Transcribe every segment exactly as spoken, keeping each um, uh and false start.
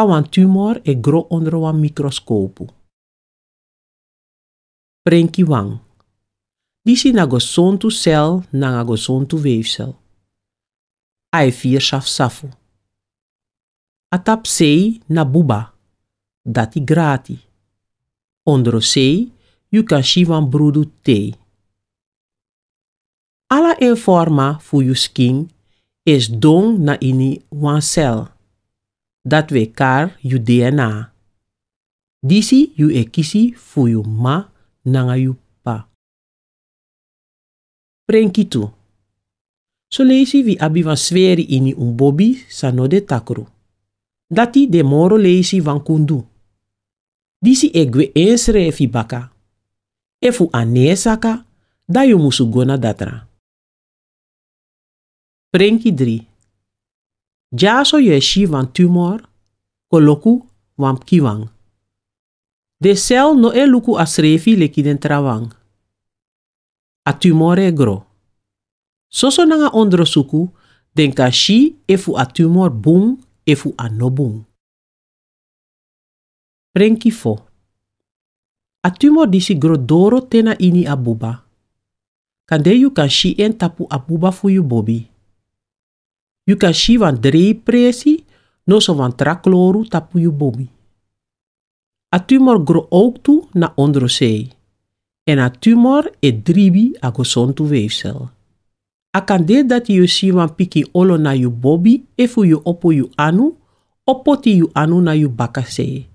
A wan tumor e gro ondro wan mikroskopu. Prenki wan. Disi na gesontu sel nanga gesontu weefsel. A e firi safusafu. A tapu sei na buba, dati grati. Ondro sei yu kan si wan brudu tei. Ala en forma fu yu skin e sidon na ini wan sel. Dati wi e kari yu D N A. Disi yu e kisi fu yu m'ma nanga yu p'pa. Prenki tu. Son leisi wi abi wan sweri ini un bobi san no de takru. Dati de moro leisi wan kundu. Disi e gwe ensrefi baka. Efu a no e saka, dan yu musu go na datra. Prenki dri. Dyaso yu e si wan tumor, koloku wan pikinwan. Den sel no e luku asrefi leki den trawan. A tumor e gro. Soso nanga ondrosuku den kan si efu a tumor bun efu a no bun. Prenki fo. A tumor disi gro doro te na ini a buba. Kande yu kan si en tapu a buba fu yu bobi. Yu kan si wan drei presi, noso wan tra kloru tapu yu bobi. A tumor gro owktu na ondrosei. Èn a tumor e dribi a gesontu weefsel. A kan de dati yu si wan pikin olo na yu bobi efu yu opo yu anu, o poti yu anu na yu bakasei.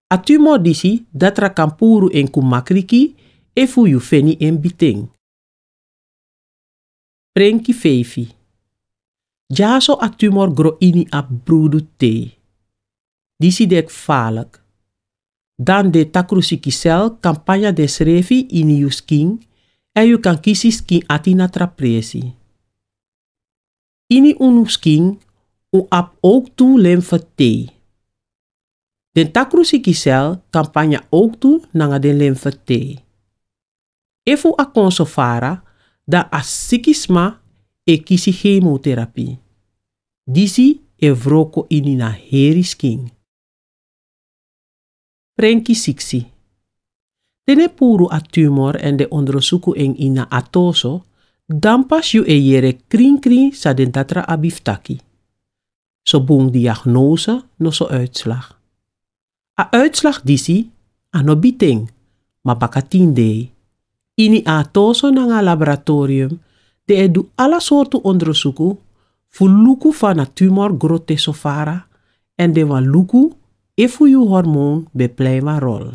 A tumor disi datra kan puru en kon makriki efu yu feni en biten. Prenki feifi. Dyaso a tumor gro ini a brudu tei. Disi de kfalik. Dan den takru sikisel kan panya densrefi ini yu skin, èn yu kan kisi skin ati na tra presi. Ini unu skin un abi owktu lemfetei. Den takru sikisel kan panya owktu nanga den lemfetei. Efu a kon so fara, dan a sikisma e kisi chemotherapie. Disi e wroko ini na heri skin. Prenki siksi. Te den puru a tumor èn den ondrosuku en ini a atoso, dan pas yu e yere krinkrin san den datra abi fu taki. So bun diagnose noso uitslag. A uitslag disi a no biten, ma baka tin dei. Ini a atoso nanga a laboratorium den e du ala sortu ondrosuku fu luku fa a tumor gro te so fara, èn den wani luku efu yu hormoon ben plei wan rol.